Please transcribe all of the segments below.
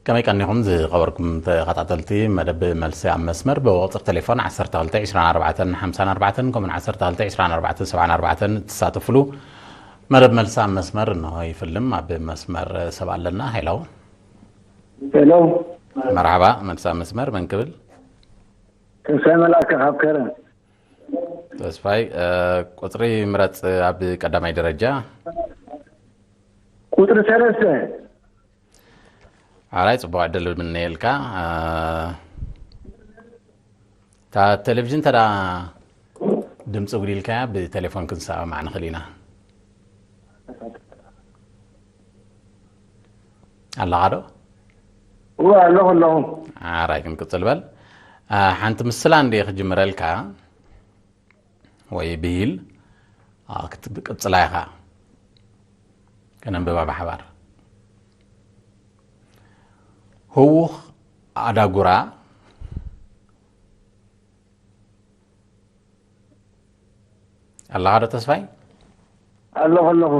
ከመይ ቀኒኹም ዝኸበርኩም ተኸታተልቲ መደብ መልሲ ኣብ መስመር? ብቁፅሪ ቴሌፎን ዓሰርተ ክልተ ዕስራን ኣርባዕተን ሓምሳን ኣርባዕተን ከምኡን ዓሰርተ ክልተ ዕስራን ኣርባዕተን ሰብዓን ኣርባዕተን እትሳተፍሉ መደብ መልሲ ኣብ መስመር እንሆ ይፍልም። ኣብ መስመር ሰብ ኣለና። ሄሎ። ሄሎ። መርሓባ። መልሲ ኣብ መስመር መን ክብል? ተስፋይ መልኣከ ካብ ከረን። ተስፋይ፣ ቁፅሪ ምረፅ። ኣብ ቀዳማይ ደረጃ ቁፅሪ ሰለስተ። ኣራይ፣ ፅቡቅ ዕድል ምነየልካ። እታ ቴሌቪዥን ተዳ ድምፂ ጉዲልካያ፣ ብቴሌፎን ክንሰማማዕ ንኽእል ኢና። ኣለኻ ዶ? እወ፣ ኣለኹ ኣለኹ። ኣራይ፣ ክንቅፅል በል። ሓንቲ ምስላ እንደ ክጅምረልካ ወይ ብሂል ክትቅፅላ ኢኻ። ከነንብባ ብሓባር። ህውኽ ኣዳጉራ። ኣለኻ ዶ ተስፋይ? ኣለኹ ኣለኹ።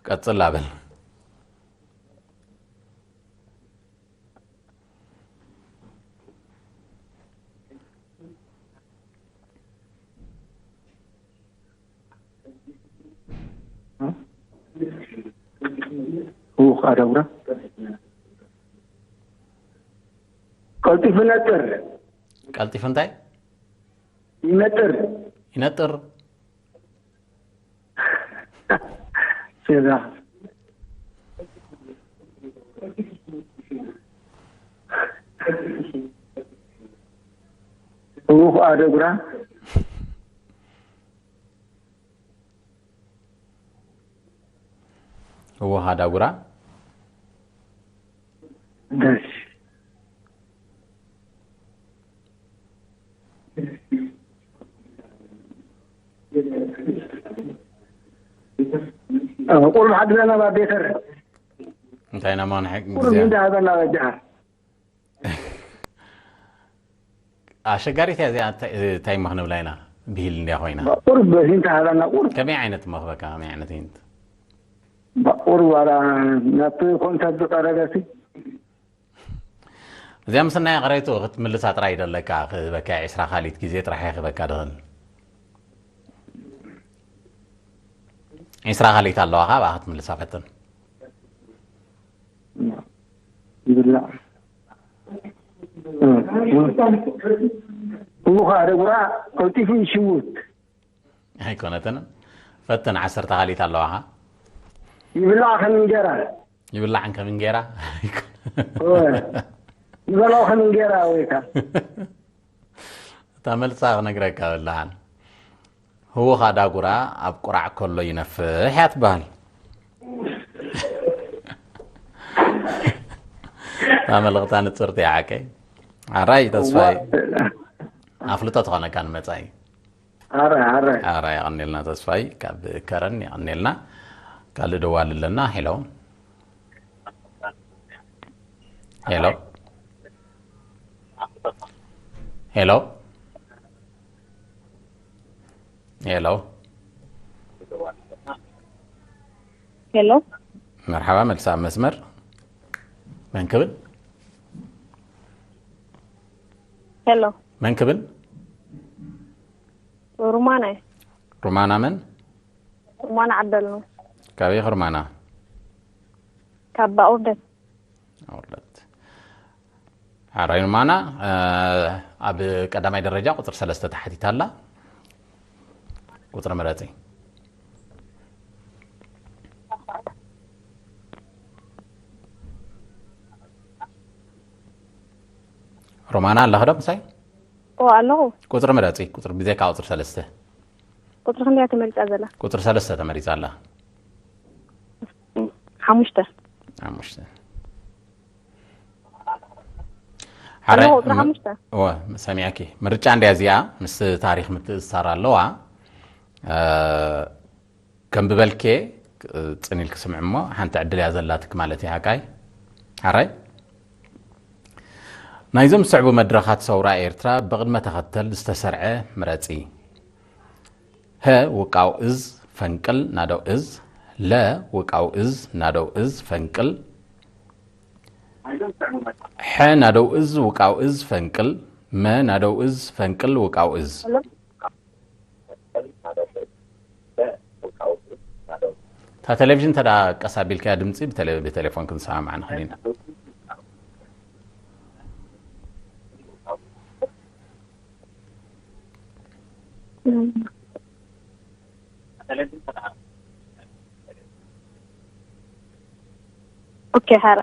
ቀፅል በል። ህውኽ ኣዳጉራ ቀልጢፉ ነጥር። ቀልጢፉ እንታይ? ይነጥር። ይነጥር። ሴዛ ህውኽ ኣዳጉራ ህውኽ ኣዳጉራ። ደስ ቁሩብ ሓግዘና ባቤተር። እንታይ ኢና ማንሐ ቁሩብ እንዳሃበና በጃኻ። ኣሸጋሪት እያ እዚኣ። እንታይ እንታይ እሞ ክንብላ ኢና? ብሂል እንድያ ኮይና። ቁሩብ ሂንት ሃበና ቁሩብ። ከመይ ዓይነት እሞ ክበካ? ከመይ ዓይነት ሂንት? ቁሩብ ዋላ ናብቲ ኮንሰርት ዝቀረበ ሲ እዚኣ ምስናይ ቀረይቱ ክትምልሳ ጥራይ ደለካ። ክበካ ዕስራ ካሊት ግዜ ጥራሕ እየ ክበካ ድኽእል። ዕስራ ካሊት ኣለዋ ካብኣ ክትምልሳ ፈትን። ይብላዕ እሞ ከዓ ደጉራ ቀልጢፉ ይሽውት። ኣይኮነትን። ፈትን ዓሰርተ ካሊት ኣለዋኻ። ይብላዕ ከም እንጀራ። ይብላዕን ከም እንጌራ። ይበላው ከም እንጀራ ወይካ። እታ መልሳ ክነግረካ በላሓን። ህውኻ ዳጉራ ኣብ ቁራዕ ከሎ ይነፍሕ እያ ትበሃል። እታ መልእኽታ ንፅርቲ እያ ሓቀይ። ኣራይ ተስፋይ። ኣፍልጦ ትኾነካ ንመፃኢ። ኣረ ኣረ ኣረ የቐኔልና ተስፋይ ካብ ከረን የቐኔልና። ካልእ ደዋል ኣለና። ሄሎ ሄሎ ሄሎ ሄሎ ሄሎ መርሓባ መልሳ ኣብ መስመር መን ክብል ሄሎ መን ክብል ሩማና እየ። ሩማና መን ሩማና ዓደል ነው። ካበይ ሩማና ካብ ባኡርደት ኣውርደት ሓራይ ሩማና ኣብ ቀዳማይ ደረጃ ቁፅሪ ሰለስተ ተሓቲታ ኣላ። ቁፅሪ ምረፂ። ሮማና ኣለኸ ዶ ምሳይ? ኦ ኣለኹ። ቁፅሪ ምረፂ። ቁፅሪ ብዘይካ ቁፅሪ ሰለስተ። ቁፅሪ ክንደያ ተመሪፃ ዘላ? ቁፅሪ ሰለስተ ተመሪፃ ኣላ። ሓሙሽተ። ሓሙሽተ። ሓራይ ኣለኹ ቁፅሪ ሓሙሽተ። እወ ሰሚዐኪ። ምርጫ እንድያ እዚኣ ምስ ታሪኽ ምትእስሳር ኣለዋ። ከንብበልኬ ፅን ኢልኪ ስምዒ እሞ ሓንቲ ዕድል እያ ዘላትኪ ማለት እዩ። ሓቃይ ሓራይ ናይዞም ዝስዕቡ መድረኻት ሰውራ ኤርትራ ብቕድመ ተኸተል ዝተሰርዐ ምረፂ። ሀ ውቃው እዝ ፈንቅል ናደው እዝ፣ ለ ውቃው እዝ ናደው እዝ ፈንቅል፣ ሐ ናደው እዝ ውቃው እዝ ፈንቅል፣ መ ናደው እዝ ፈንቅል ውቃው እዝ። እታ ቴሌቪዥን ተዳ ቀስ ኣቢልካያ ድምፂ ብቴሌ-፣ ብቴሌፎን ክንሰማማዕ ንኽእል ኢና። ኦኬ፣ ሐራ።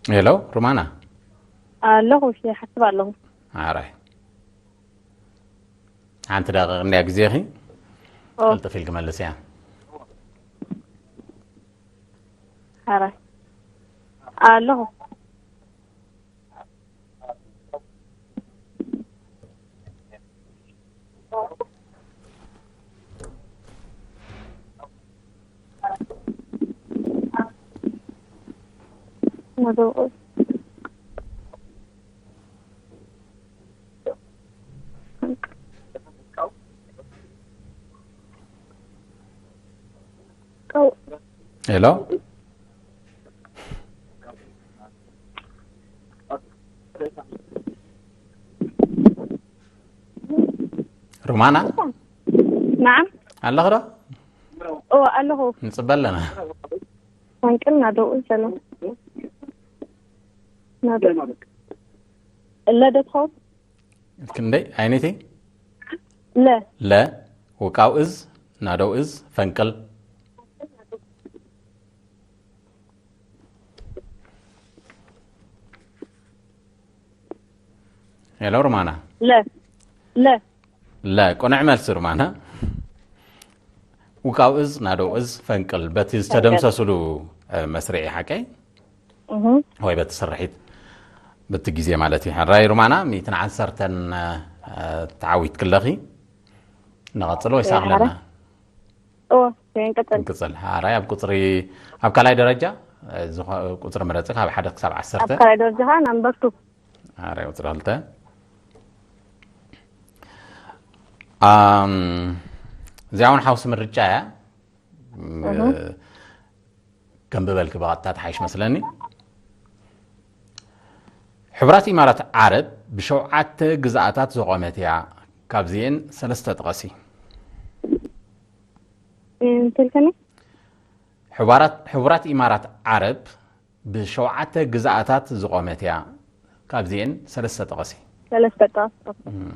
ሄሎ ሩማና። ኣለኹ፣ ይሓስብ ኣለኹ። ኣራይ ሓንቲ ደቂቕ እንድያ ግዜኺ። ኦ። ቅልጥፍ ኢልኪ መልስያ። ኣራይ ኣለኹ። ሄሎ ሩማና ናዓም ኣለኽ ዶ? ኦ ኣለኹ። ንፅበ ኣለና። ፈንቅል ናደው እዝ ዘሎ ናደው ለደትኸው ክንደይ ዓይነይቲ ለ ለ ውቃው እዝ ናደው እዝ ፈንቅል። ሄሎ ሩማና። ለ ለ ለ ቅኑዕ መልሲ ሩማና። ውቃው እዝ ናደው እዝ ፈንቅል በቲ ዝተደምሰስሉ እ፣ መስርዒ ሓቀይ እህ ወይ በቲ ስርሒት በቲ ግዜ ማለት እዩ። ሕራይ ሩማና ሚእትን ዓሰርተን እ፣ ተዓዊትክለኺ። ንቐጽል ወይ ሳቕለና? ኦ፣ ክንቀጽል። ክንቅጽል። ሓራይ ኣብ ቁጽሪ ኣብ ካልኣይ ደረጃ እ፣ ዝኾ-፣ ቁጽሪ ምረጺ ካብ ሓደ ክሳብ ዓሰርተ። ኣብ ካልኣይ ደረጃ ከዓ ናምበር ቱ። ሓራይ ቁጽሪ ክልተ። ኣም፣ እዚኣ እውን ሓውሲ ምርጫ እያ። እም፣ ከንብበልኪ ብቐጥታ ትሓይሽ መስለኒ። ሕቡራት ኢማራት ዓረብ ብሸውዓተ ግዝኣታት ዝቖመት እያ። ካብዚኤን ሰለስተ ጥቐሲ። እንተልከኒ ሕቡራት፣ ሕቡራት ኢማራት ዓረብ ብሸውዓተ ግዝኣታት ዝቖመት እያ። ካብዚኤን ሰለስተ ጥቐሲ። ሰለስተ ጥቐሲ። እም።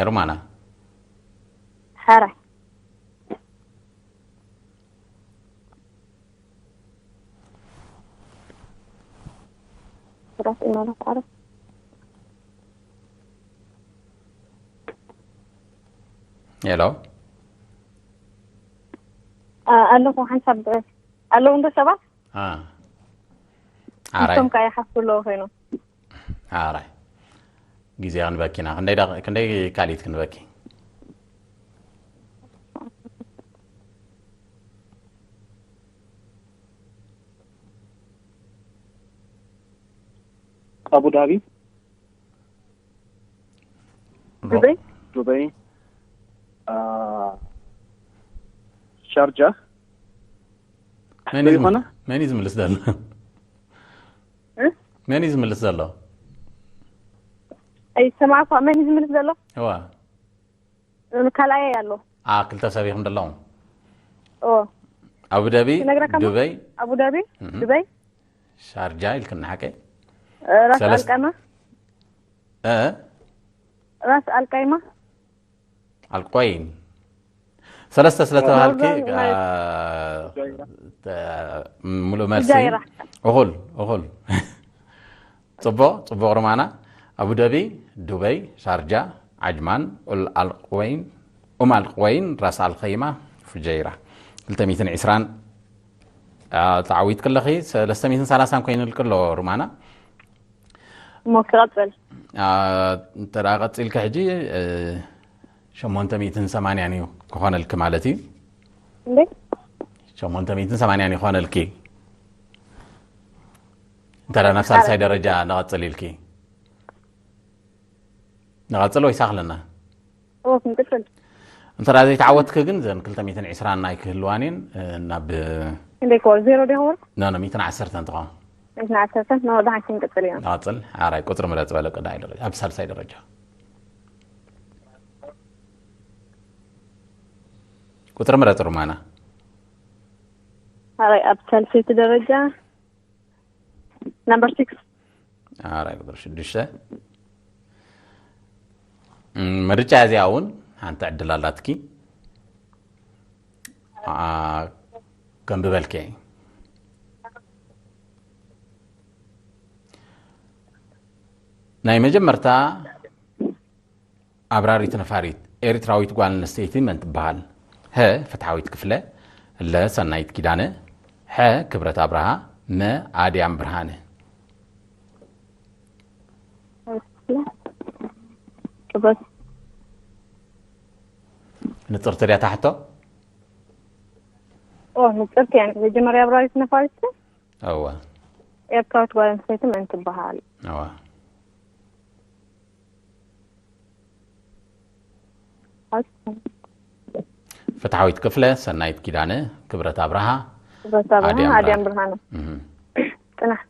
ሩማና። ሓራይ። ራስ ኢማራት ዓረብ። ሄሎ። ኣ-፣ ኣለኹ ሓንሳብ ኣለዉ እንዶ ሰባት? ኣ። ኣራይ። እቶም ከኣ ይሓፍሩ ኣለዉ ኮይኖም። ኣራይ። ግዜ ክንበኪ ኢና። ክንደይ ደቂ-፣ ክንደይ ካሊት ክንበኪ? ኣቡዳቢ። ዱበይ? ዱበይ። ኣ፣ ሻርጃ። መን እዩ ዝም-፣ ዘይኮነ? መን እዩ ዝምልስ ዘሎ? እ? መን እዩ ዝምልስ ዘሎ? ኣይሰማዕኳ። መን እዩ ዝምልስ ዘሎ? እዋ። ካልኣይ ኣሎ። ኣ፣ ክልተ ሰብ ኢኹም ዘለኹም? ኦ። ኣቡዳቢ፣ ክነግረካ ማ? ዱበይ፣ ኣቡዳቢ፣ እህ። ዱበይ፣ ሻርጃ ኢልክና ሓቀይ? ራስ ሰለስተ- ኣልቃይማ፣ እ? ራስ ኣልቃይማ። ኣልቆይን። ሰለስተ ስለ ተባሃልኪ፣ ኖርዘርን ኣ፣ ናይ ተ-፣ ሙሉእ መልሲ። ፉጃይራ። እኹል፣ እኹል። ጽቡቕ፣ ጽቡቕ ሩማና። ኣቡዳቢ፣ ዱበይ፣ ሻርጃ፣ ዓጅማን፣ ኡል ኣልቆይን፣ ኡም ኣልቅወይን፣ ራስ ኣልኸይማ፣ ፉጀይራ። ክልተ ሚእትን ዕስራን፣ አ፣ ተዓዊት ክለኺ፣ ሰለስተ ሚእትን ሰላሳን ኮይኑልኪ ኣሎ ሩማና። እሞ ክቐጽል። አ፣ እንተ ደኣ ቀጺልኪ ሕጂ፣ እ፣ ሸሞንተ ሚእትን ሰማንያን እዩ ክኾነልኪ ማለት እዩ። እንዴ? ሸሞንተ ሚእትን ሰማንያን ይኾነልኪ። እንተ ደኣ ናብ ሳልሳይ ደረጃ ንቐጽል ኢልኪ። ንቐጽል ወይስ ኣኽለና? ኦ፣ ክንቅጽል። እንተ ደኣ ዘይተዓወትኪ ግን ዘን ክልተ ሚእትን ዕስራን ኣይክህልዋን እየን፣ እ፣ ናብ ክንደይ ክወር? ዜሮ ዶ ይኸውን? ኖ፣ ኖ፣ ሚእትን ዓሰርተን ትኸውን። ሚእትን ዓሰርተን? ኖ፣ ደሓን ክንቅጽል ኢና። ንቐጽል። ኣራይ፣ ቁጽሪ ምረጽ በለ ቀዳይ ደረጃ፣ ኣብ ሳልሳይ ደረጃ። ቁጽሪ ምረጽ ሩማና። ኣራይ፣ ኣብ ሳልሰይቲ ደረጃ፣ ነምበር ሲክስ። ኣራይ፣ ቁጽሪ ሽዱሽተ። እም፣ ምርጫ እዚኣ እውን ሓንቲ ዕድል ኣላትኪ። ኣ፣ ከንብበልኪ እየ። ናይ መጀመርታ ኣብራሪት ነፋሪት ኤርትራዊት ጓል ኣንስተይቲ መን ትበሃል? ሀ፣ ፍትሓዊት ክፍለ፣ ለ፣ ሰናይት ኪዳነ፣ ሐ፣ ክብረት ኣብርሃ፣ መ፣ ኣድያም ብርሃነ። ክብረት። ንጽርቲ ድያ እታ ሕቶ? ኦ፣ ንጽርቲ እያ። መጀመርያ ኣብራሪት ነፋሪት እዋ። ኤርትራዊት ጓል ኣንስተይቲ መን ትበሃል? እዋ። ኣይ፣ ፍትሓዊት ክፍለ፣ ሰናይት ኪዳነ፣ ክብረት ኣብርሃ፣ ክብረት ኣብርሃ፣ ኣድያም ኣድያም ብርሃነ። ብርሃነ። እህ። ጽናሕ።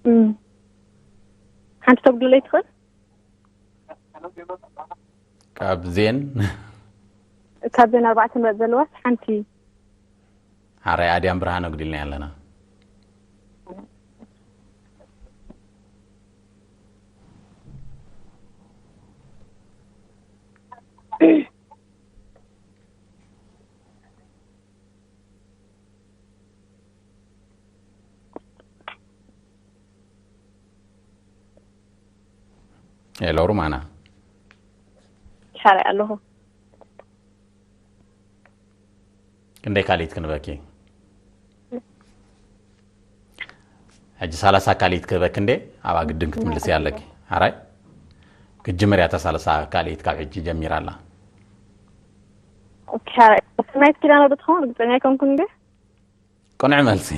እም። ሓንቲ ተጉድለይ ትኽእል? ካብ ዜን? ካብ ዜን ኣርባዕተ ምረጽ ዘለዋስ ሓንቲ? ሓራይ ኣድያም ብርሃን ኣጉዲልና ኣለና። ሄሎ ሩማና። ሓራይ ኣለኹ። ክንደይ ካልኢት ክንበኪ? ሕጂ ሰላሳ ካልኢት ክህበኪ እንዴ? ኣብኣ ግድን ክትምልሲ ኣለኪ። ሓራይ? ክትጅምር እያ እታ ሰላሳ ካልኢት ካብ ሕጂ ጀሚራ ኣላ። ኦኬ፣ ሓራይ። ሰናይት ኪዳነ ዶ ትኸውን? ርግጸኛ ኣይኮንኩን እንዴ? ቅኑዕ መልሲ።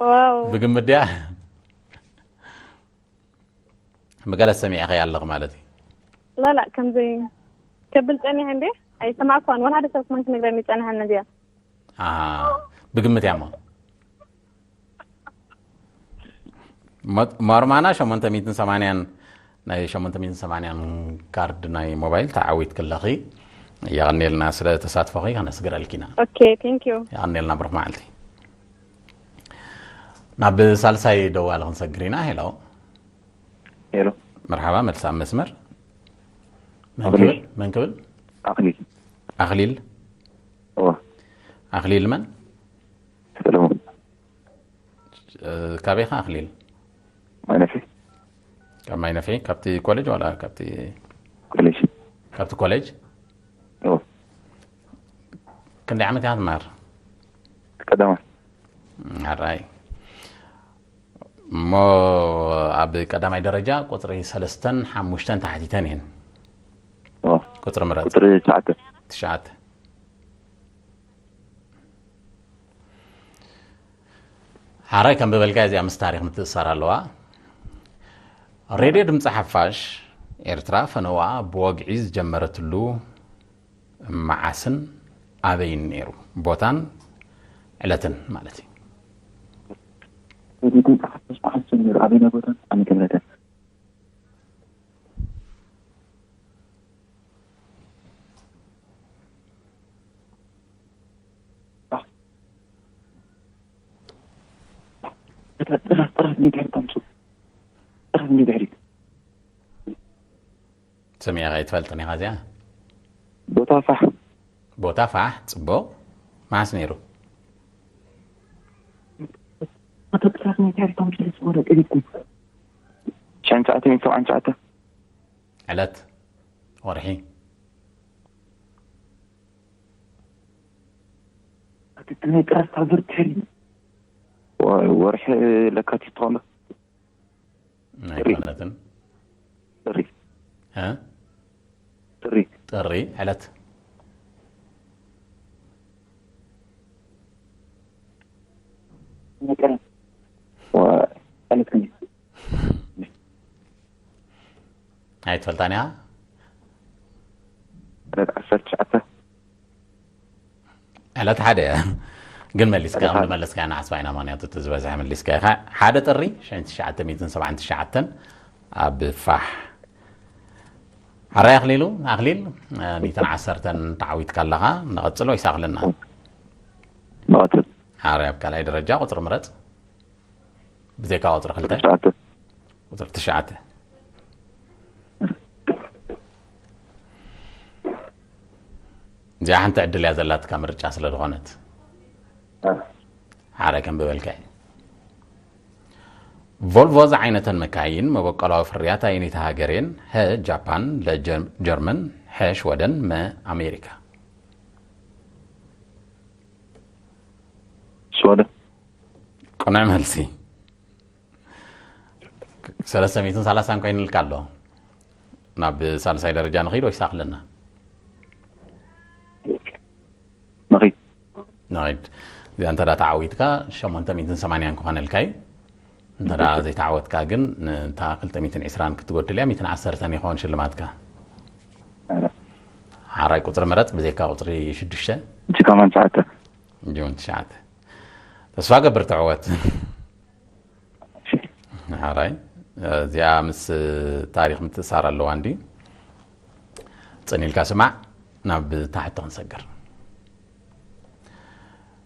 ዋው። ብግምት ድያ? ብገለ ሰሚዐኸያ ኣለኺ ማለት እዩ። ላላ፣ ከምዚ ከብል ጸኒሐ እንዴ? ኣይሰማዕኳን። ወላ ሓደ ሰብ ክመን ክነግረኒ ጸኒሐ ነዚኣ። ኣሃ፣ ብግምት እያ እሞ። ሞ-፣ ሞርማና ሸሞንተ ሚእትን ሰማንያን፣ ናይ ሸሞንተ ሚእትን ሰማንያን ካርድ ናይ ሞባይል ተዓዊትኪ ኣለኺ። የቐንየልና ስለ ተሳትፎኺ ከነስግረልኪ ኢና። ኦኬ፣ ቴንክ ዩ። የቐንየልና፣ ብሩኽ መዓልቲ። ናብ ሳልሳይ ደዋሊ ክንሰግር ኢና። ሄሎ። ሄሎ። መርሓባ፣ መልሲ ኣብ መስመር። መን ኣኽሊል። ክብል? መን ክብል? ኣኽሊል። ኣኽሊል? እወ። ኣኽሊል መን? ሰለሙን። እ፣ ካበይ ኢኻ ኣኽሊል? ማይ ነፍሒ። ካብ ማይ ነፍሒ፣ ካብቲ ኮሌጅ ዋላ ካብቲ ኮሌጅ። ካብቲ ኮሌጅ? እወ። ክንደይ ዓመት ኢኻ ትመሃር? ቀዳማይ። ኣራይ። እሞ ኣብ ቀዳማይ ደረጃ ቁጽሪ ሰለስተን ሓሙሽተን ተሓቲተን እየን። እወ። ቁጽሪ ምረጽ። ቁጽሪ ትሽዓተ። ትሽዓተ። ሓራይ ከም ዝበልካ እዚኣ ምስ ታሪኽ ምትእሳር ኣለዋ። ሬድዮ ድምፂ ሓፋሽ ኤርትራ ፈነዋ ብወግዒ ዝጀመረትሉ መዓስን ኣበይን ነይሩ? ቦታን ዕለትን ማለት እዩ። ሬድዮ ድምፂ ሓፋሽ መዓስ ጀሚሩ? ኣበይና ቦታን ዓመተ ምህረትን? እታ ጥራት ጥራት ነገር ተምፅኡ። እንዲ ድሕሪት። ሰሚዐኻ ኣይትፈልጥን ኢኻ እዚኣ? ቦታ ፋሕ። ቦታ ፋሕ፣ ጽቡቕ። መዓስ ነይሩ? ኣቶ ጥራት ናይ ታሪክ ካውንስል ዝወረ ቀሪብኩም። ትሽዓን ትሽዓተ ሚእቲ ሰብዓን ትሽዓተ። ዕለት፣ ወርሒ። ኣቲ ናይ ጥራት ታብር ትሕሪ። ወ-፣ ወርሒ ለካቲት ትኾን ዶ? ጥሪ። ኣይኮነትን። ጥሪ። እ? ጥሪ። ጥሪ፣ ዕለት። መቀረት። ወ-፣ ዕለት ክንደይ? ኣይትፈልጣን ኢኻ? ዕለት ዓሰርተ ትሽዓተ። ዕለት ሓደ እያ። ግን መሊስካ፣ ዕለት ሓደ። መለስካ ኢና ዓስባ ኢና፣ ምኽንያቱ እቲ ዝበዝሐ መሊስካ ኢኻ። ሓደ ጥሪ ሽሕን ትሽዓተ ሚእትን ሰብዓን ትሽዓተን ኣብ ፋሕ። ሓራይ ኣኽሊሉ፣ ኣኽሊል፣ እ፣ ሚእትን ዓሰርተን ተዓዊትካ ኣለኻ። ንቐጽል ወይስ ኣኽልና? ንቐጽል። ሓራይ ኣብ ካልኣይ ደረጃ ቁጽሪ ምረጽ። ብዘይካ ቁጽሪ ክልተ? ትሽዓተ። ቁጽሪ ትሽዓተ። እዚኣ ሓንቲ ዕድል እያ ዘላትካ ምርጫ ስለ ዝኾነት። እ። ሓራይ ከንብበልካ እየ። ቮልቮ ዝዓይነተን መካይን መበቆላዊ ፍርያት ኣየነይቲ ሃገር እየን? ሀ ጃፓን፣ ለ ጀር-፣ ጀርመን፣ ሐ ሽወደን፣ መ ኣሜሪካ። ሽወደን። ቅኑዕ መልሲ። ሰለስተ ሚእትን ሰላሳን ኮይኑልካ ኣሎ። ናብ ሳልሳይ ደረጃ ንኸይድ ወይስ ኣኽለና? ንኸይድ። ንኸይድ። እዚኣ እንተ ደኣ ተዓዊትካ ሸሞንተ ሚእትን ሰማንያን ክኾነልካ እዩ። እንተ ደኣ ዘይተዓወትካ ግን ንታ ክልተ ሚእትን ዕስራን ክትጎድል እያ፣ ሚእትን ዓሰርተን ይኸውን ሽልማትካ። ኣረ። ሓራይ ቁጽሪ ምረጽ፣ ብዘይካ ቁጽሪ ሽዱሽተ። ጅካማን ትሽዓተ። ጅውን ትሽዓተ። ተስፋ ገብር ትዕወት። ሓራይ፣ እዚኣ ምስ ታሪኽ ምትእሳር ኣለዋ እንዲ። ጽን ኢልካ ስማዕ፣ ናብ ታሕቲ ክንሰግር።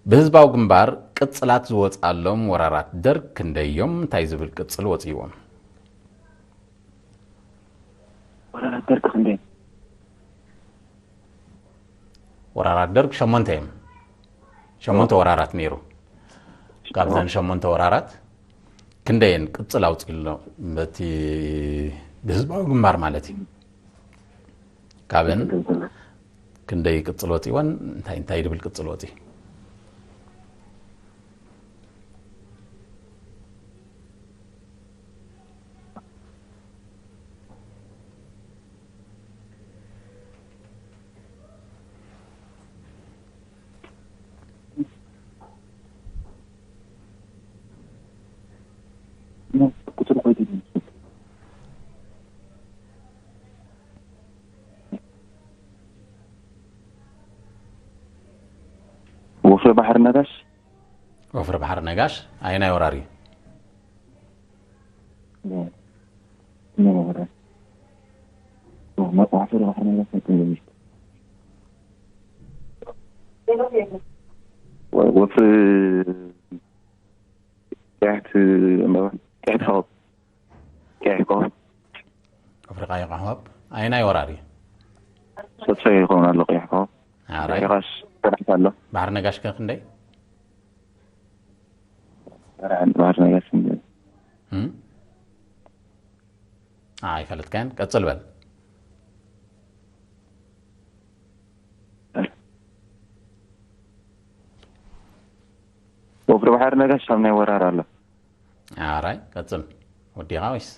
ብህዝባዊ ግንባር ቅጽላት ዝወጽኣሎም ወራራት ደርግ ክንደይ እዮም? እንታይ ዝብል ቅጽል ወጽይዎም? ወራራት ደርግ ክንደይ? ወራራት ደርግ ሸሞንተ እዮም። ሸሞንተ ወራራት ነይሩ። ካብዘን ሸሞንተ ወራራት ክንደየን ቅጽል ኣውጺእሎ? በቲ ብህዝባዊ ግንባር ማለት እዩ። ካብን ክንደይ ቅጽል ወጺእወን? እንታይ፣ እንታይ ድብል ቅጽል ወጺ? ወፍሪ ባሕሪ ነጋሽ። ወፍሪ ባሕሪ ነጋሽ ኣየናይ ወራር እዩ? ወፍሪ ባሕሪ ነጋሽ። ወፍሪ ቀያሕቲ ዕምባባ፣ ቀያሕቲ ኮኾብ፣ ቀያሕ ኮኾብ። ኣፍሪቃ ይቃሕዋብ ኣየናይ ወራር እዩ? ሰትፈ ይኸውን ኣሎ፣ ቀያሕ ኮኾብ። ኣራይ። ቀያሕ ቃሽ፣ ቀያሕ ኣሎ። ባሕሪ ነጋሽ ከ ክንደይ? ባሕሪ ነጋሽ እንደ እም? ኣይፈለጥካን? ቀጽል በል። ወፍሪ ባሕሪ ነጋሽ ኣብ ናይ ወራር ኣሎ። ኣራይ፣ ቀጽል። ወዲኻ ወይስ?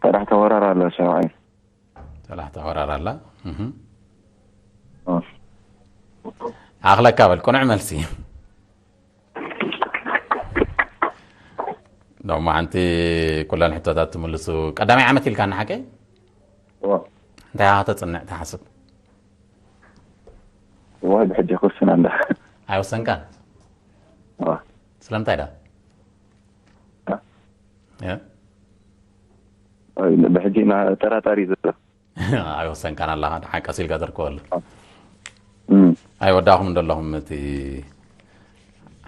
ተራሕተ ወራር ኣሎ፣ ሰብኣይ። ተላሕተ ወራር ኣላ። እህ። ኦ። ኣኽለካ በል፣ ቅኑዕ መልሲ። ሎሚ ሓንቲ ኩለን ሕቶታት ትምልሱ። ቀዳማይ ዓመት ኢልካ ንሓቀይ? እዎ። እንታይ ኢኻ ተጽንዕ ትሓስብ? እዋይ፣ ብሕጂ ክውስን ኣለ። ኣይወሰንካን? እዎ። ስለምንታይ ዳ? እ? እ? ኣይ፣ ብሕጂ ና-፣ ጠራጣሪ ዘሎ። ኣይወሰንካን ኣለኻ፣ ደሓን ቀስ ኢልካ ተርከበሉ። እም። ኣይወዳእኹም እንደለኹም እቲ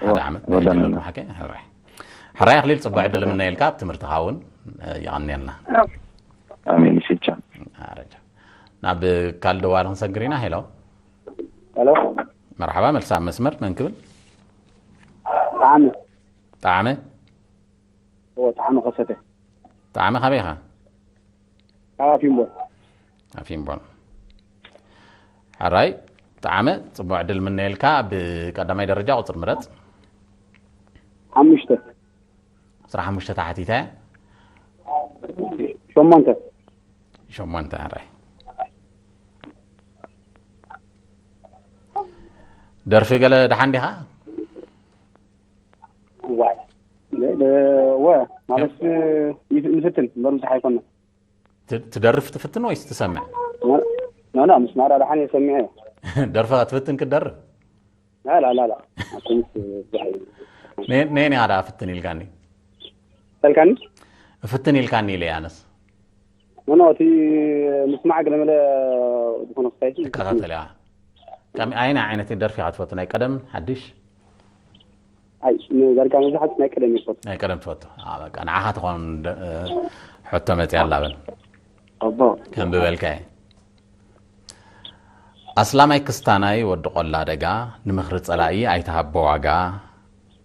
ሓደ እዋ፣ ዓመት ወዳእና። ናይጀለኩም ሓቂ? ሕራይ። ሕራይ ኣኽሊል፣ ጽቡቕ ዕድል እምነየልካ ኣብ ትምህርትኻ እውን። የቐንየልና። ኣሜን። ሽቻ ኣረጃ ናብ ካልእ ደዋሊ ክንሰግር ኢና። ሄሎ። ሄሎ። መርሓባ፣ መልሲ ኣብ መስመር። መን ክብል? ጣዕመ። ጣዕመ። ኦ፣ ጣዕመ ከሰተ። ጣዕመ፣ ካበይ ኢኻ? ካብ ኣፊምቦን። ኣፊምቦን። ሕራይ ጣዕመ፣ ጽቡቕ ዕድል ምነየልካ። ብቀዳማይ ደረጃ ቁጽሪ ምረጽ። ሓሙሽተ። ቁጽሪ ሓሙሽተ ተሓቲተ። ሸሞንተ። ሸሞንተ። ሕራይ ደርፊ ገለ ደሓን ዲኻ? ዋይ ወ ማለት ንፍትን እምበር ብዙሕ ኣይኮነን። ትደርፍ ትፍትን ወይስ ትሰምዕ? ኖ ኖ፣ ምስ ማራ ደሓን እየ ሰሚዐ። ደርፊ ክትፍትን ክትደርፍ? ላላላላ ኣኩምስ ብዙሕ ነየን ኢኻ ደኣ ፍትን ኢልካኒ? ተልካኒ ፍትን ኢልካኒ ኢለ ኣነስ። ኖ ኖ፣ እቲ ምስማዕ ገለመለ ዝኾነ ክሳይ ትከታተል እያ። ኣይና ዓይነት ደርፊ ኢኻ ትፈቱ? ናይ ቀደም ሓድሽ? ኣይ ንዘርጋ መብዛሕት ናይ ቀደም ይፈቱ። ናይ ቀደም ትፈቱ? በቃ ንዓኻ ትኾን ሕቶ መፅያ ኣላ በል። ኣቦ ከም ብበልካ እየ። ኣስላማይ ክስታናይ ወዲ ቆላ ደጋ፣ ንምኽሪ ጸላኢ ኣይትሃቦ ዋጋ፣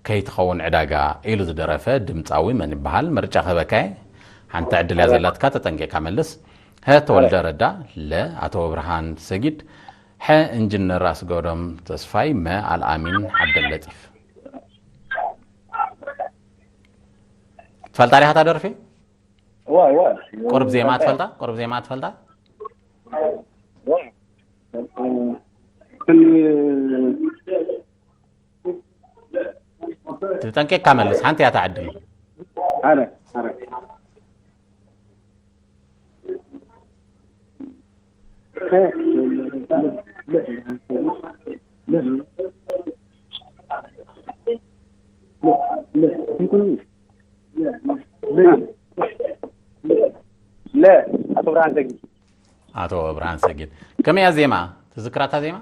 ከይትኸውን ዕዳጋ ኢሉ ዝደረፈ ድምጻዊ መን ይበሃል? ምርጫ ክህበካ እየ። ሓንቲ ዕድል እያ ዘላትካ፣ ተጠንቂቕካ መልስ። ሀ ተወልደ ረዳ፣ ለ ኣቶ ብርሃን ሰጊድ፣ ሐ እንጅነር ኣስገዶም ተስፋይ፣ መ ኣልኣሚን ዓብደለጢፍ። ትፈልጣ ዲኻ እታ ደርፊ? ዋ ዋ ቁርብ ዜማ ትፈልጣ? ቁርብ ዜማ ትፈልጣ? ትን ትጠንቂቕካ መልስ፣ ሓንቲ እያ ትዓድል። ኣረ ኣረ ለ ኣቶ ብርሃን ሰጊድ ኣቶ ብርሃን ሰጊድ። ከመይ እያ ዜማ? ትዝክራ እታ ዜማ?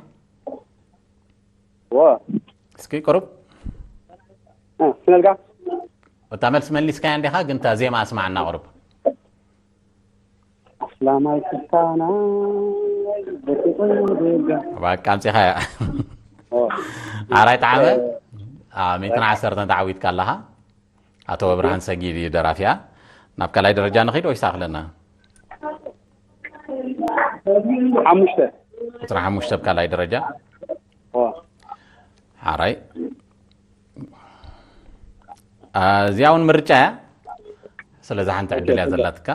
ዎ እስኪ ቁሩብ እ፣ ስነልካ እታ መልስ መሊስካያ እንዲኻ፣ ግን እታ ዜማ ኣስማዕና ቁሩብ። ኣስላማይ ክስታና በቃ ኣምጺኻያ። ኣራይ ጣዕመ። ሚእትን ዓሰርተን ተዓዊትካ ኣለኻ። ኣቶ ብርሃን ሰጊድ እዩ ደራፊያ። ናብ ካልኣይ ደረጃ ንኺድ ወይስ ኣኽለና? ሓሙሽተ ቁፅሪ ሓሙሽተ ኣብ ካልኣይ ደረጃ። ኦ ሓራይ። እዚኣ እውን ምርጫ እያ። ስለዚ ሓንቲ ዕድል እያ ዘላትካ።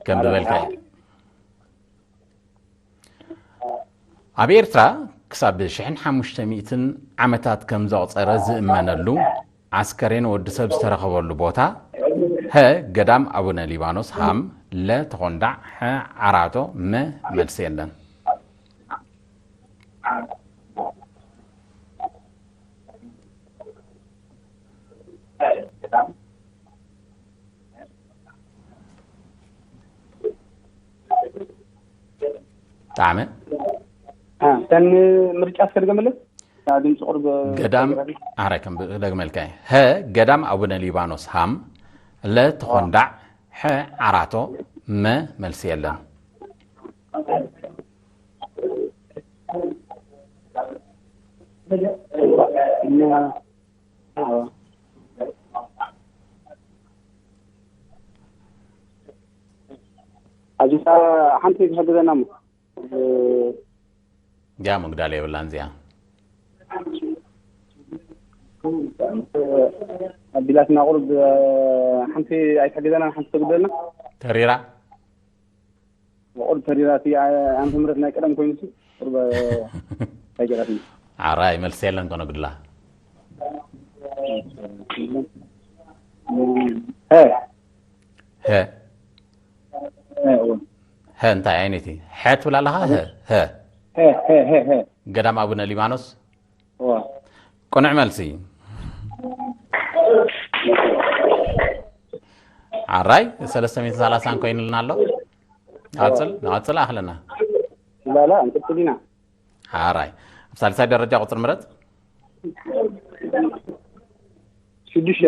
ከም ዝበልካ እያ። ኣብ ኤርትራ ክሳብ ሽሕን ሓሙሽተ ሚእትን ዓመታት ከም ዘቑጸረ ዝእመነሉ ዓስከሬን ወዲ ሰብ ዝተረኸበሉ ቦታ፣ ሀ ገዳም ኣቡነ ሊባኖስ ሃም፣ ለ ተኾንዳዕ፣ ሐ ዓራቶ፣ መ መልሲ የለን። ጣዕመ እ፣ እተን ምርጫ እስከ ድገምለይ። እታ ድምፂ ቁርብ ገዳም ኣረ ከም ደግመልካ እየ። ሀ ገዳም ኣቡነ ሊባኖስ ሃም፣ ለ ተኾንዳዕ፣ ሐ ዓራቶ፣ መ መልሲ የለን። ኣብዚ ሓንቲ ክሕግዘና እሞ ያ ምግዳል የብላን እዚኣ። ኣቢላትና ቁሩብ ሓንቲ ኣይትሕግዘና ሓንቲ ተጉደልና ተሪራ ቁሩብ ተሪራ እቲ ዓመተ ምህረት ናይ ቀደም ኮይኑ ቁሩብ ኣይገራትኒ ዓራይ መልሲ የለን ኮነ ግድላ ሀ ሀ ሀ እውን ሀ እንታይ ዓይነት እዩ? ሐ ትብል ኣለኻ? ሀ ሀ ሀ ሀ ሀ ሀ ገዳም ኣቡነ ሊባኖስ እዋ ቅኑዕ መልሲ። ዓራይ ሰለስተ ሚእትን ሰላሳን ኮይኑልና ኣሎ። ንቐጽል ንቐጽል ኣኽለና ላላ እንቅጽል ኢና ዓራይ ኣብ ሳልሳይ ደረጃ ቁጽሪ ምረጽ። ሽዱሽተ።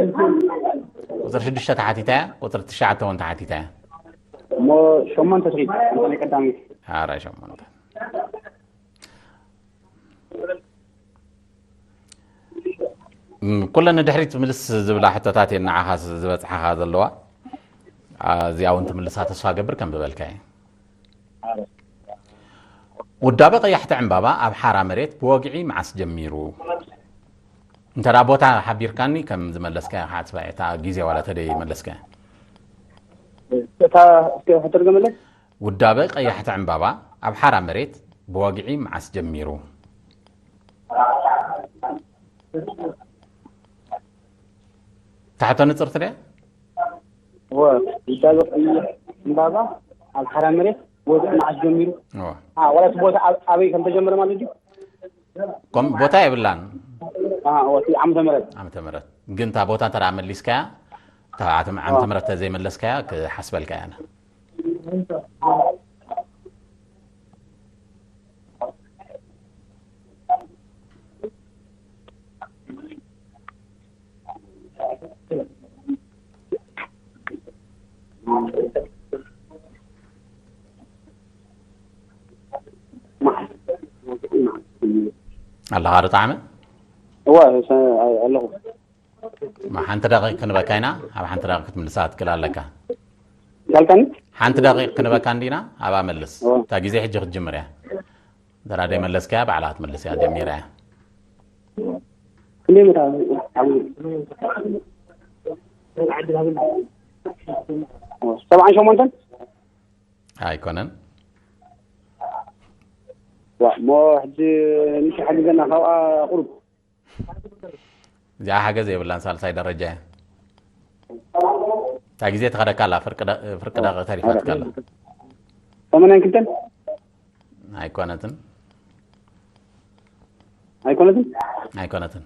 ቁፅሪ ሽዱሽተ ተሓቲታ እያ፣ ቁፅሪ ትሽዓተ እውን ተሓቲታ እያ። እሞ ሸሞንተ ትኺድ፣ እንተ ናይ ቀዳሚት። ሓራይ ሸሞንተ። እም፣ ኩለን ንድሕሪት ምልስ ዝብላ ሕቶታት እየን ንዓኻ ዝበፅሓኻ ዘለዋ። አ፣ እዚኣ እውን ትምልሳ ተስፋ ገብር ከም ዝበልካ እየ። ውዳበ ቀያሕቲ ዕምባባ ኣብ ሓራ መሬት ብወግዒ መዓስ ጀሚሩ? እንተ ደኣ ቦታ ሓቢርካኒ ከም ዝመለስካዮ ክሓስባ እየ፣ እታ ግዜ ዋላ ተደይ መለስካዮ። እታ እስከ ሕቶ ድገመለይ። ውዳበ ቀያሕቲ ዕምባባ ኣብ ሓራ መሬት ብወግዒ መዓስ ጀሚሩ? ታሕቶ ንጽርቲ ድያ? እወ፣ ውዳበ ቀይሕ ዕምባባ ኣብ ሓራ መሬት ወግዒ መዓስ ጀሚሩ? እወ። አ፣ ዋላ እቲ ቦታ ኣብ-፣ ኣበይ ከም ተጀመረ ማለት እዩ? ኮም-፣ ቦታ የብላን። አ፣ እወ፣ እቲ ዓመተ ምህረት። ዓመተ ምህረት። ግን እታ ቦታ እንተ ደኣ መሊስካያ፣ እታ ዓመተ ዓመተ ምህረት ተዘይመለስካያ፣ ክሓስበልካ እየ ኣነ። ኣለኻ ዶ ጣዕመ? እወ፣ ሰ-፣ ኣለኹ። ማ ሓንቲ ደቂቕ ክንበካ ኢና፣ ኣብ ሓንቲ ደቂቕ ክትምልሳ ክትክእል ኣለካ። ዳልካኒ? ሓንቲ ደቂቕ ክንበካ እንዲና፣ ኣብኣ መልስ። እወ። እታ ግዜ ሕጂ ክትጅምር እያ። እንተ ደኣ መለስካያ፣ ባዕላ ክትምልስ እያ፣ ጀሚራ እያ። ክንደይ መታ? ሰብዓን ሸሞንተን? ኣይኮነን። ዋ፣ እሞ ሕጂ ንሽ ሓግዘና ካብኣ ቁሩብ። እዚኣ ሓገዝ የብላን፣ ሳልሳይ ደረጃ እያ። እታ ግዜ ትኸደካ ኣላ፣ ፍርቂ ደ-፣ ፍርቂ ደቂቕ ተሪፋትካ ኣላ። ሰማንያን ክልተን? ኣይኮነትን። ኣይኮነትን? ኣይኮነትን።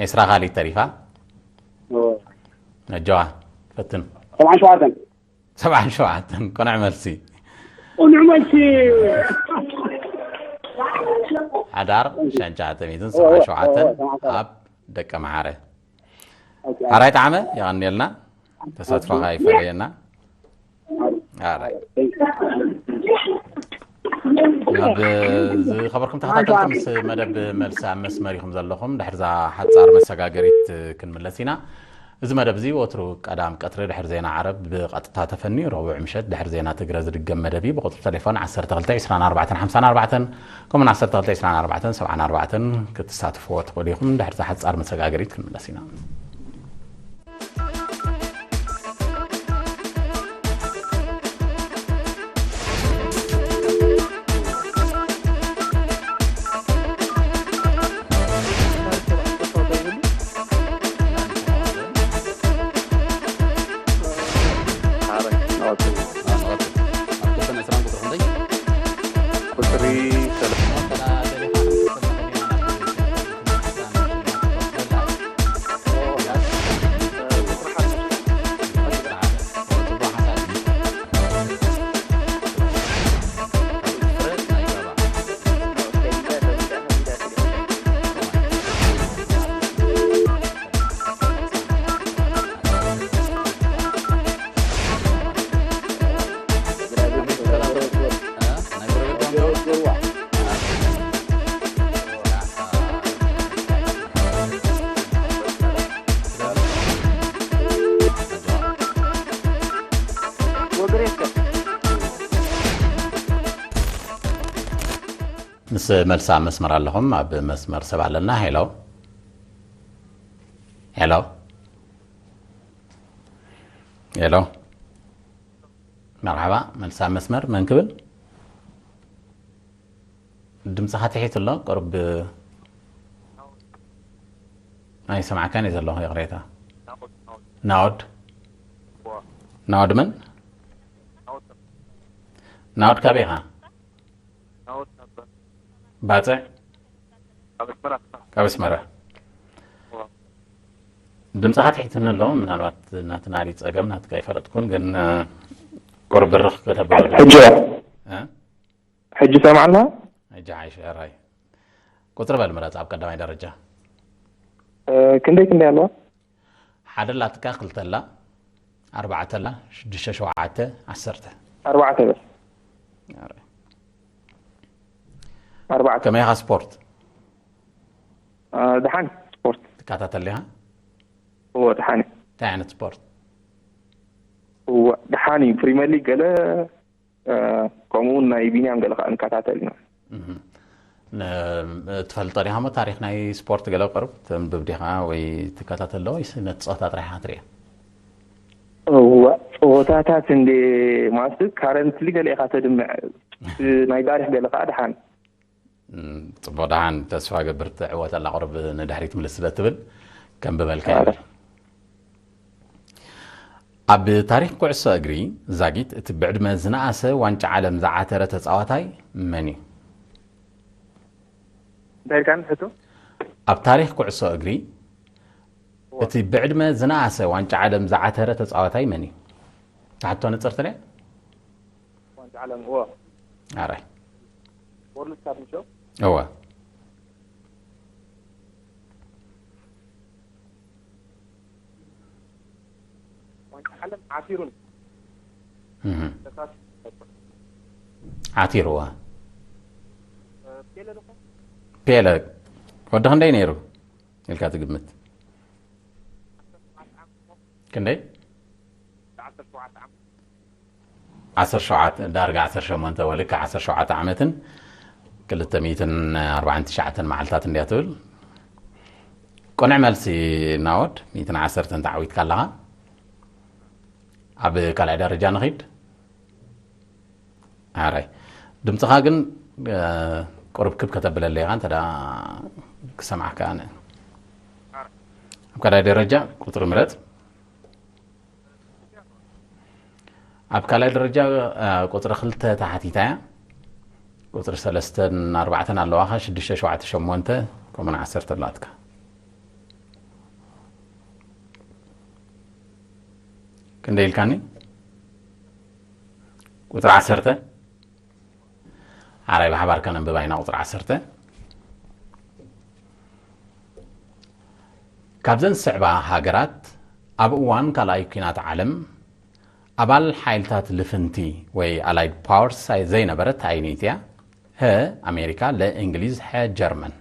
ዒስራ ካሊት ተሪፋ። እወ። ነጆዋ፣ ፈትን። ሰብዓን ሸውዓተን። ሰብዓን ሸውዓተን፣ ቅኑዕ መልሲ። ቅኑዕ መልሲ። ሓዳር ሸንቻ ተሚትን ሰብዓን ሸውዓተን ኣብ ደቀ መሓረ። ሓራይ ጣዕመ፣ የቐንየልና። ተሳትፎኻ ይፈለየና። ሓራይ። ናብ ዝኸበርኩም ተኸታተልቲ፣ ምስ መደብ መልሲ ኣብ መስመር ኢኹም ዘለኹም። ድሕርዛ ሓጻር መሰጋገሪት ክንምለስ ኢና። እዚ መደብ እዚ ወትሩ ቀዳም ቀትሪ ድሕሪ ዜና ዓረብ ብቐጥታ ተፈንዩ፣ ረቡዕ ምሸት ድሕሪ ዜና ትግረ ዝድገም መደብ እዩ። ብቁጽሪ ቴሌፎን ዓሰርተ ክልተ ዕስራን ኣርባዕተን ሓምሳን ኣርባዕተን፣ ከምኡውን ዓሰርተ ክልተ ዕስራን ኣርባዕተን ሰብዓን ኣርባዕተን ክትሳትፍዎ ትኽእሉ ኢኹም። ድሕርዛ ሓጻር መሰጋገሪት ክንምለስ ኢና። ቁጽሪ ምስ መልሲ ኣብ መስመር ኣለኹም። ኣብ መስመር ሰብ ኣለና። ሄሎ፣ ሄሎ፣ ሄሎ። መርሓባ፣ መልሲ ኣብ መስመር። መን ክብል? ድምፅኻ ትሒት ኣሎ፣ ቅርብ ኣይሰማዕካን እየ ዘለኹ፣ ይቕሬታ። ናኦድ? ናኦድ መን? ናኦድ ካበይ ኢኻ? ባጽዕ? ካብ ኣስመራ። ድምፅኻ ትሒትኒ ኣሎ፣ ምናልባት ናትና ድዩ ጸገም፣ ናትካ ኣይፈለጥኩን፣ ግን፣ እ፣ ቁሩብ ብርኽ ከተብሎ። ሕጂ? እ? ሕጂ ሰማዕና? ሕጂ ሓይሽ፣ ሕራይ። ቁፅሪ በል ምረፅ ኣብ ቀዳማይ ደረጃ። ክንደይ ክንደይ ኣለዋ? ሓደ ኣላትካ፣ ክልተ ኣላ፣ ኣርባዕተ ኣላ፣ ሽዱሽተ፣ ሸውዓተ፣ ዓሰርተ። ኣርባዕተ በል። ኣርባዕተ። ከመይ ኢኻ ስፖርት? ደሓን ስፖርት ትከታተል ዲኻ? እዎ ደሓን እዩ። እንታይ ዓይነት ስፖርት? እዎ ደሓን እዩ። ፕሪመር ሊግ ገለ ከምኡ እውን ናይ ቢኒያም ገለ ከዓ ንከታተል ኢና። ትፈልጦ ዲኻ ሞ ታሪኽ ናይ ስፖርት ገለ ቅርብ ተንብብ ዲኻ ወይ ትከታተል ዶ ወይስ ነቲ ፀወታ ጥራሕ ኢኻ ትሪኦ? እዋ ፀወታታት እንደ ማለት ካረንትሊ ገለ ኢኻ ተድምዕ ናይ ታሪክ ገለ ከዓ ደሓን። ፅቡቅ ደሓን ተስፋ ገብር ትዕወተላ ቅርብ ንድሕሪት ምልስ ስለ ትብል ከንብበልካ ይብል። ኣብ ታሪክ ኩዕሶ እግሪ ዛጊት እቲ ብዕድመ ዝነኣሰ ዋንጫ ዓለም ዝዓተረ ተፃዋታይ መን እዩ? እንታይ ኢልካኒ ሕቶ? ኣብ ታሪክ ኩዕሶ እግሪ እቲ ብዕድመ ዝነኣሰ ዋንጫ ዓለም ዝዓተረ ተፃዋታይ መን እዩ? ታሕቶ ንፅር ትሪያ? ዋንጫ ዓለም እዎ ኣራይ ወርልድ ካፕ ምሾ እወ ዋንጫ ዓለም ዓቲሩን እህ ተሳት ዓቲርዋ ፔለ ልኮ ፔለ ወዲ ክንደይ ነይሩ ኢልካ ትግምት? ክንደይ? ዓሰርተ ሸውዓተ ዓመት ዓሰርተ ሸውዓተ ዳርጋ ዓሰርተ ሸሞንተ ወልካ ዓሰርተ ሸውዓተ ዓመትን ክልተ ሚእትን ኣርባዓን ትሽዓተን መዓልታት እንድያ ትብል። ቅኑዕ መልሲ ናወድ ሚእትን ዓሰርተን ተዓዊትካ ኣለኻ። ኣብ ካልኣይ ደረጃ ንኺድ። ኣራይ ድምፅኻ ግን ቁርብ ክብ ከተብለለይ ኢኻ እንተ ክሰምዓካ ኣነ። ኣብ ካልኣይ ደረጃ ቁፅሪ ምረፅ። ኣብ ካልኣይ ደረጃ ቁፅሪ ክልተ ተሓቲታ እያ። ቁፅሪ ሰለስተን ኣርባዕተን ኣለዋኻ፣ ሽዱሽተ፣ ሸውዓተ፣ ሸሞንተ ከምኡን ዓሰርተ ኣላትካ። ክንደይ ኢልካኒ? ቁፅሪ ዓሰርተ። ሓራይ ብሓባር ከነንብባ ኢና። ቁፅሪ ዓሰርተ። ካብዘን ዝስዕባ ሃገራት ኣብ እዋን ካልኣይ ኲናት ዓለም ኣባል ሓይልታት ልፍንቲ ወይ ኣላይድ ፓወርስ ዘይነበረት ኣይነይቲ እያ? ሀ ኣሜሪካ፣ ለ እንግሊዝ፣ ሐ ጀርመን።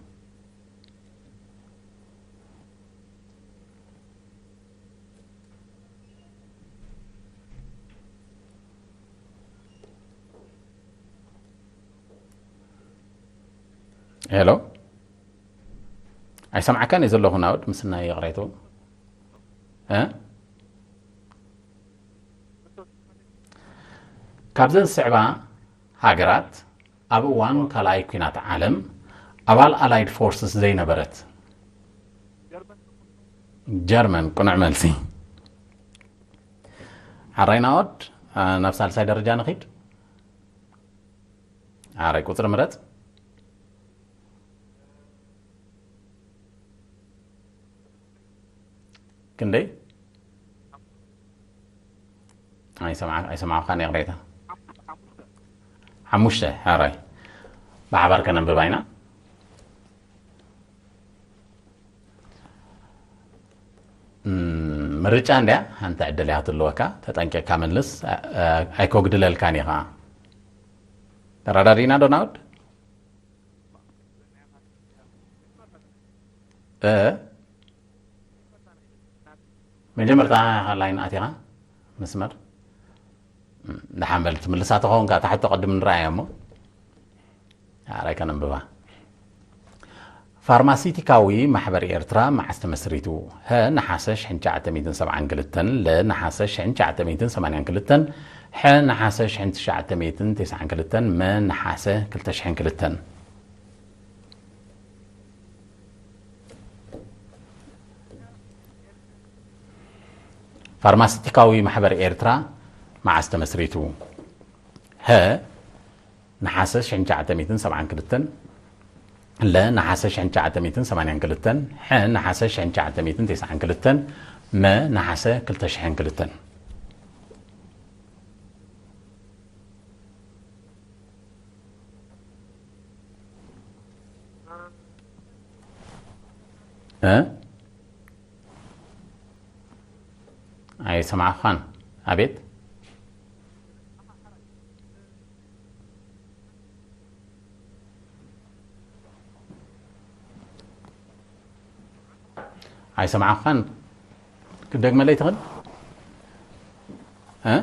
ሄሎ ኣይሰምዓካን እየ ዘለኹ ናውድ ምስናይ ይቕሬቱ እ ካብዘን ዝስዕባ ሃገራት ኣብ እዋን ካልኣይ ኲናት ዓለም ኣባል ኣላይድ ፎርስስ ዘይነበረት ጀርመን ቅኑዕ መልሲ። ሓራይ ናኦድ ናብ ሳልሳይ ደረጃ ንኺድ። ሓራይ ቁፅሪ ምረፅ። ክንደይ? ኣይሰማዕካን ይቕሬታ። ሓሙሽተ። ሓራይ ብሓባር ከነንብባ ኢና። ምርጫ እንድያ ሓንቲ ዕድል እያ ትህልወካ። ተጠንቂቕካ መልስ። ኣይኮግድለልካን ኢኻ። ተረዳዲእና ዶ ናውድ? እ መጀመርታ ላይን ኣቲኻ መስመር ደሓን በል ትምልሳ ተኸውን ከኣ ታሕቲ ቅድም ንረኣያ እሞ ኣራይ ከነንብባ። ፋርማሲቲካዊ ማሕበር ኤርትራ መዓስ ተመስሪቱ? ሀ ነሓሰ ሽሕን ትሽዓተ ሚእትን ሰብዓን ክልተን፣ ለ ነሓሰ ሽሕን ትሽዓተ ሚእትን ሰማንያን ክልተን፣ ሐ ነሓሰ ሽሕን ትሽዓተ ሚእትን ተስዓን ክልተን፣ መ ነሓሰ ክልተ ሽሕን ክልተን። ፋርማሲቲካዊ ማሕበር ኤርትራ መዓስ ተመስሪቱ? ሀ ነሓሰ ሽሕን ትሽዓተ ሚእትን ሰብዓን ክልተን፣ ለ ነሓሰ ሽሕን ትሽዓተ ሚእትን ሰማንያን ክልተን፣ ሐ ነሓሰ ሽሕን ትሽዓተ ሚእትን ተስዓን ክልተን፣ መ ነሓሰ ክልተ ሽሕን ክልተን። እ? ኣይሰማዕኻን። ኣቤት። ኣይሰማዕኻን። ክትደግመለይ ትኽእል? እ?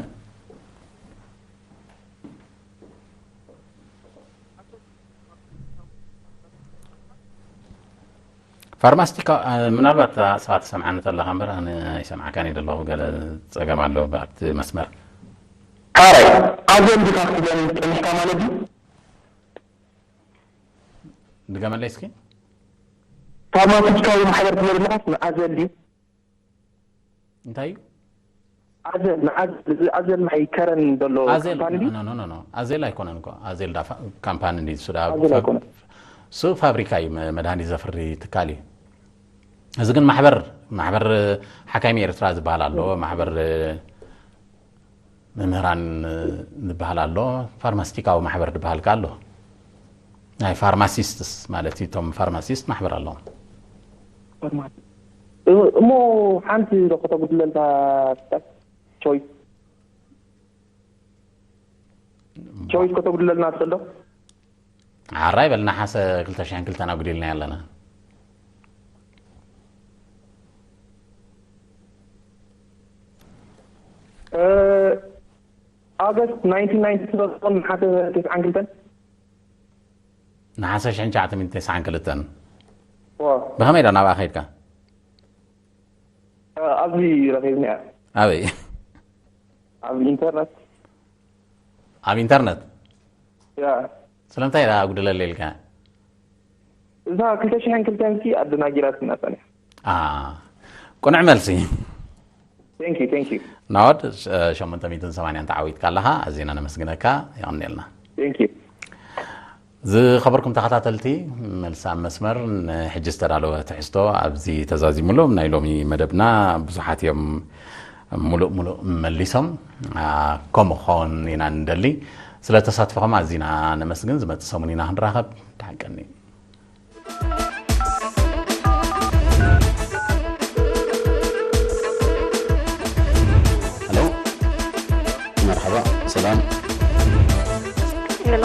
ፋርማስቲካ፣ እ፣ ምናልባት ሰባት ትሰምዓኒ ተለኻ እምበር፣ ኣነ ኣይሰምዓካን እየ ዘለኹ። ገለ ጸገም ኣሎ ኣብቲ መስመር። ኣራይ፣ ኣዘል ዲኻ ክትብለኒ ጸኒሕካ ማለት ድዩ? ድገመለይ እስኪ። ፋርማሲስታዊ ማሕበር ትብል ኣለኻስ ንኣዘል ድዩ? እንታይ እዩ? ኣዘል፣ ንኣዘል፣ እዚ ኣዘል ናይ ከረን ዘሎ ኣዜል፣ ካምፓኒ ድዩ? ኖ፣ ኖ፣ ኖ፣ ኖ። ኣዜል ኣይኮነን እኮ። ኣዜል ዳ ፋ-፣ ካምፓኒ እንዲ እሱ ዳ ኣዜል ፋ-፣ ኣይኮነን። እሱ ፋብሪካ እዩ፣ መ-፣ መድሃኒት ዘፍሪ ትካል እዩ። እዚ ግን ማሕበር፣ ማሕበር ሓካይሚ ኤርትራ ዝበሃል ኣሎ፣ ማሕበር መምህራን ዝበሃል ኣሎ፣ ፋርማስቲካዊ ማሕበር ዝበሃል ከ ኣሎ። ናይ ፋርማሲስትስ ማለት እዩ፣ እቶም ፋርማሲስት ማሕበር ኣለዎም። ፋርማሲ። እ-፣ እሞ ሓንቲ ዶ ከተጉድለልካ ትኽእል? ቾይስ። ቾይስ ከተጉድለልና ትኽእል ዶ? ዓራይ በል፣ ነሓሰ ክልተ ሽሕን ክልተን ኣጉዲልና ኣለና። እ፣ ኣገስት ናይንቲን ናይንቲ ትበልጾን ነሓሰ ተስዓን ክልተን? ነሓሰ ሽሕን ትሽዓተ ሚእትን ተስዓን ክልተን። ዋ። ብኸመይ ዳ ናብኣ ከይድካ? እ፣ ኣብዚ ረኺብኒ እያ። ኣበይ? ኣብ ኢንተርነት። ኣብ ኢንተርነት? ያ። ስለምንታይ ዳ ኣጉድለለይ ኢልካ? እዛ ክልተ ሽሕን ክልተን ሲ ኣደናጊራትና ጸኒሓ። አ፣ ቅኑዕ መልሲ። Thank you, thank you። ናወድ፣ ሸሞንተ ሚእትን ሰማንያን ተዓዊትካ ኣለኻ። ኣዚና ነመስግነካ። የቐንየልና። Thank you። ዝኸበርኩም ተኸታተልቲ፣ መልሲ ኣብ መስመር፣ ንሕጂ ዝተዳለወ ትሕዝቶ ኣብዚ ተዛዚሙሉ። ናይ ሎሚ መደብና ብዙሓት እዮም ምሉእ ምሉእ መሊሶም። አ፣ ከምኡ ክኸውን ኢና ንደሊ። ስለ ተሳትፎኹም ኣዚና ነመስግን። ዝመጽእ ሰሙን ኢና ክንራኸብ። ደሓን ቀኒ። ሄሎ፣ መርሓባ፣ ሰላም። ሄሎ።